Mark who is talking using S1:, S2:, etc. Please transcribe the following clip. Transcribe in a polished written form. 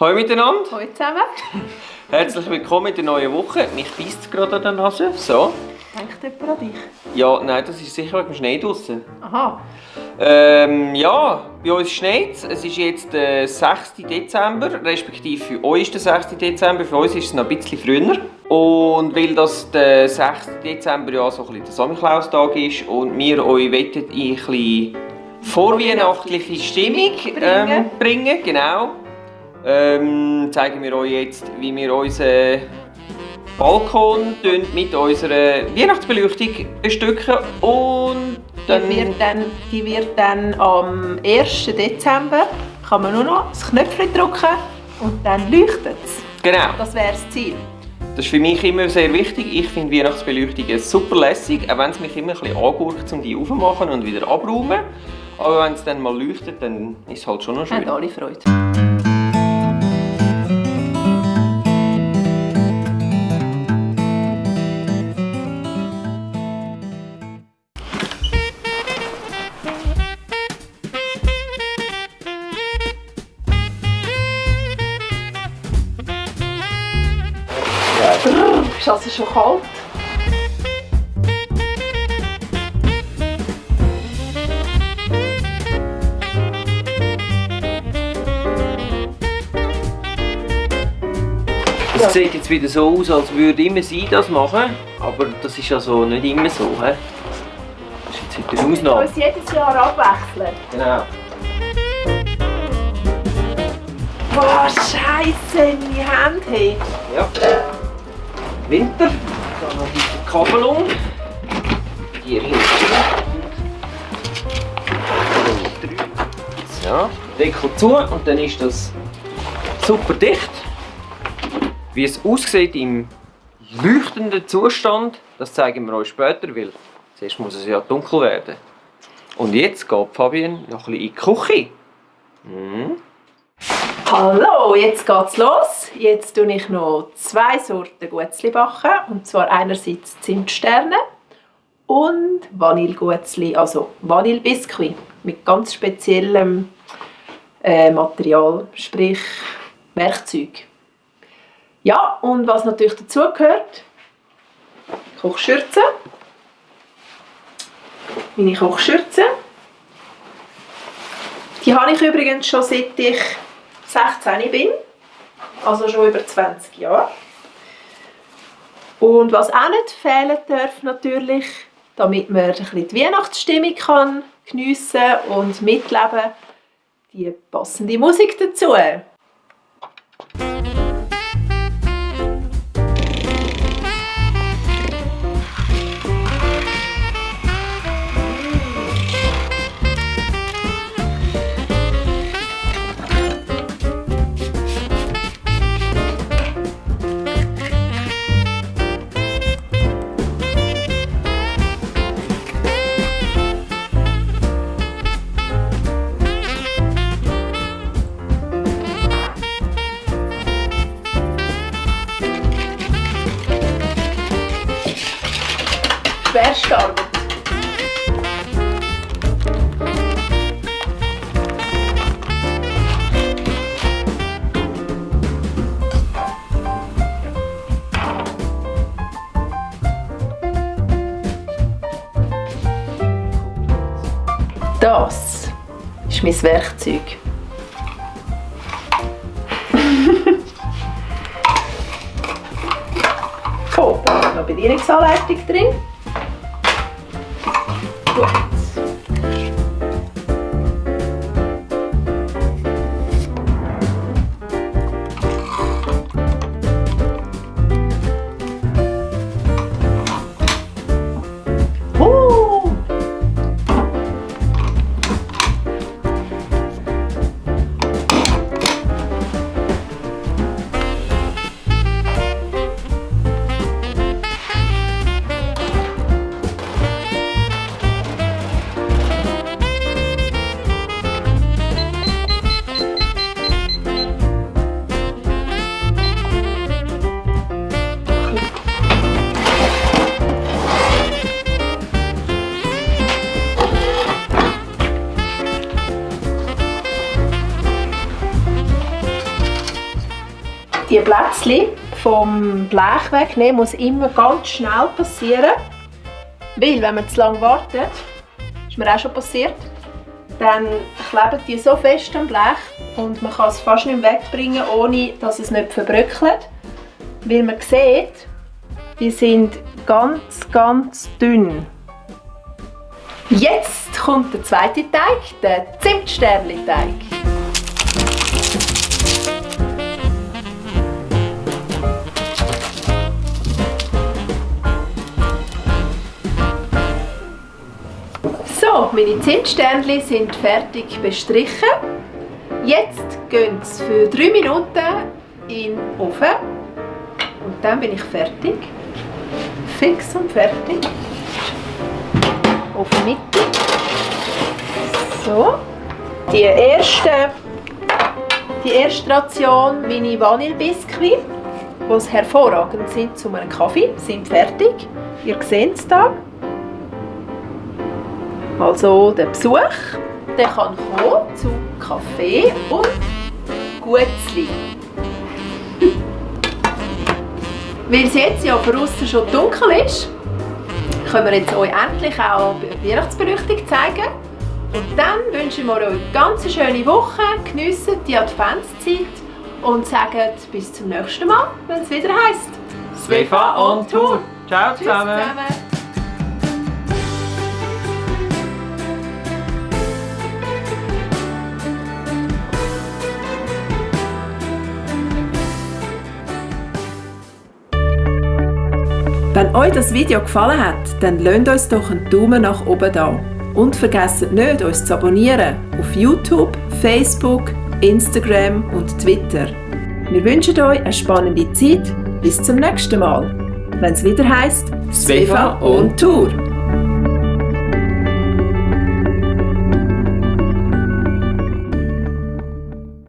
S1: Hallo miteinander.
S2: Hallo zusammen.
S1: Herzlich willkommen in der neuen Woche. Mich beißt es gerade an der Nase. So.
S2: Denkt jemand an dich?
S1: Ja, nein, das ist sicher wegen dem Schnee draussen.
S2: Aha.
S1: Ja, bei uns schneit es. Es ist jetzt der 6. Dezember, respektive für euch ist der 6. Dezember, für uns ist es noch ein bisschen früher. Und weil das der 6. Dezember ja so ein bisschen der Samichlaustag ist und wir euch wettet in ein bisschen vorweihnachtliche Stimmung bringen, genau, zeigen wir euch jetzt, wie wir unseren Balkon mit unserer Weihnachtsbeleuchtung bestücken und dann...
S2: Die wird dann am 1. Dezember, kann man nur noch das Knöpfchen drücken und dann leuchtet es.
S1: Genau.
S2: Das wäre das Ziel.
S1: Das ist für mich immer sehr wichtig. Ich finde Weihnachtsbeleuchtungen super lässig, auch wenn es mich immer ein bisschen angurkt, um die aufzumachen und wieder abzuräumen. Aber wenn es dann mal leuchtet, dann ist es halt schon noch schön.
S2: Haben alle Freude. Ist also schon kalt?
S1: Es sieht jetzt wieder so aus, als würde immer sie das machen, aber das ist also nicht immer so. He? Das ist jetzt heute eine
S2: Wir
S1: Ausnahme.
S2: uns jedes Jahr abwechseln.
S1: Genau.
S2: Boah, Scheisse, meine Hände. Hey.
S1: Ja. Winter, dann noch diese Kabelung. Hier hinten. So, Deckel zu und dann ist das super dicht. Wie es aussieht im leuchtenden Zustand, das zeigen wir euch später, weil zuerst muss es ja dunkel werden. Und jetzt geht Fabian noch ein bisschen in die Küche.
S2: Hallo, jetzt geht's los. Jetzt tue ich noch 2 Sorten Guetzli backen. Und zwar einerseits Zimtsterne und Vanilleguetzli, also Vanillebiskuit mit ganz speziellem Material, sprich Werkzeug. Ja, und was natürlich dazu gehört, Kochschürze. Meine Kochschürze. Die habe ich übrigens schon seit ich 16 bin, also schon über 20 Jahre. Und was auch nicht fehlen darf natürlich, damit man ein bisschen die Weihnachtsstimmung kann geniessen und mitleben, die passende Musik dazu. Schwerste Arbeit. Das ist mein Werkzeug. Oh, da ist noch Bedienungsanleitung drin. Gut. Die Plätzchen vom Blech wegnehmen muss immer ganz schnell passieren. Weil, wenn man zu lange wartet, ist mir auch schon passiert, dann kleben die so fest am Blech und man kann es fast nicht wegbringen, ohne dass es nicht verbröckelt. Weil man sieht, die sind ganz dünn. Jetzt kommt der zweite Teig, der Zimtsternli-Teig. So, meine Zimtsternli sind fertig bestrichen. Jetzt gehen sie für 3 Minuten in den Ofen. Und dann bin ich fertig. Fix und fertig. Ofen Mitte. So. Die erste Ration, meine Vanillebiskuit, die hervorragend sind zu einem Kaffee, sind fertig. Ihr seht es hier. Also der Besuch, der kann kommen zu Kaffee und Gutzli. Weil es jetzt ja für aussen schon dunkel ist, können wir jetzt euch endlich auch die Weihnachtsbeleuchtung zeigen. Und dann wünschen wir euch eine ganz schöne Woche, geniessen die Adventszeit und sagen bis zum nächsten Mal, wenn es wieder heisst
S1: Svefa on Tour. Ciao zusammen.
S2: Wenn euch das Video gefallen hat, dann lasst uns doch einen Daumen nach oben da. Und vergesst nicht, uns zu abonnieren auf YouTube, Facebook, Instagram und Twitter. Wir wünschen euch eine spannende Zeit. Bis zum nächsten Mal, wenn es wieder heisst
S1: Svefa on
S2: Tour.